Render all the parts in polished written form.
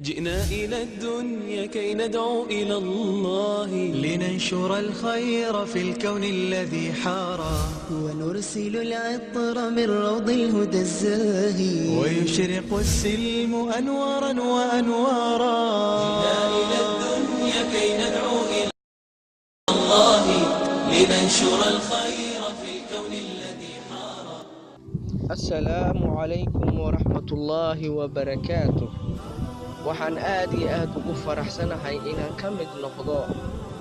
جئنا إلى الدنيا كي ندعو إلى الله، لننشر الخير في الكون الذي حارى، ونرسل العطر من روض الهدى الزاهي، ويشرق السلم أنوارا وأنوارا. جئنا إلى الدنيا كي ندعو إلى الله، لننشر الخير في الكون الذي حارى. Assalaamu calaykum waraxmatullaahi wabarakaatuh. Waxaan aad iyo aad ugu faraxsanahay inaan ka mid noqdo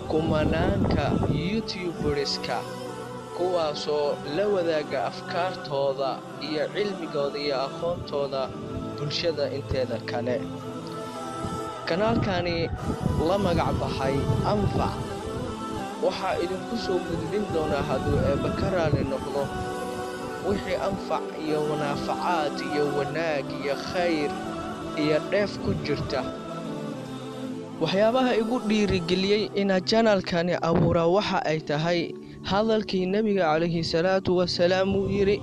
kumanaanka YouTuberska, kuwaasoo la wadaaga afkaartooda iyo cilmigooda iyo aqoontooda bulshada inteeda kale. Kanaalkani la magac baxay Anfac waxaa idinku soo gudbin doonaa, hadduu Eebba ka raali noqdo, wixii anfac iyo munaafacaad iyo wanaag iyo khayr iyo dheef ku jirta. Waxyaabaha igu dhiirigeliyey inaa channelkani abuuraa waxa ay tahay hadalkii Nebiga calayhi salaatu wasalaam uu yidhi: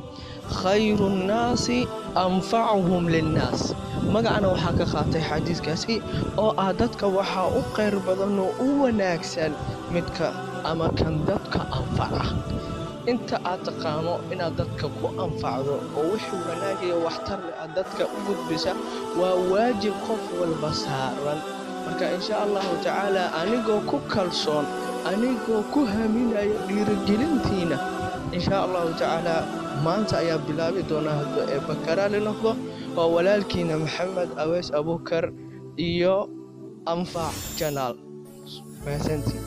"Khayru nnaasi anfacuhum linnaas." Magacana waxaa ka qaatay xadiiskaasi oo ah dadka waxaa u khayr badan oo u wanaagsan midka ama kan dadka anfaca. Inta aad taqaano inaad dadka ku anfacdo oo wixii wanaag iyo waxtar leh aad dadka u gudbisa waa waajib qof walba saaran. Marka insha Allahu tacaala, anigoo ku kalsoon, anigoo ku haminaya dhiirigelintiina, insha Allahu tacaala maanta ayaa bilaabi doonaa hadduu Eebba karaali noqdo. Waa walaalkiina Maxamed Aweys Abuukar iyo Anfac Channel. Mahadsantiin.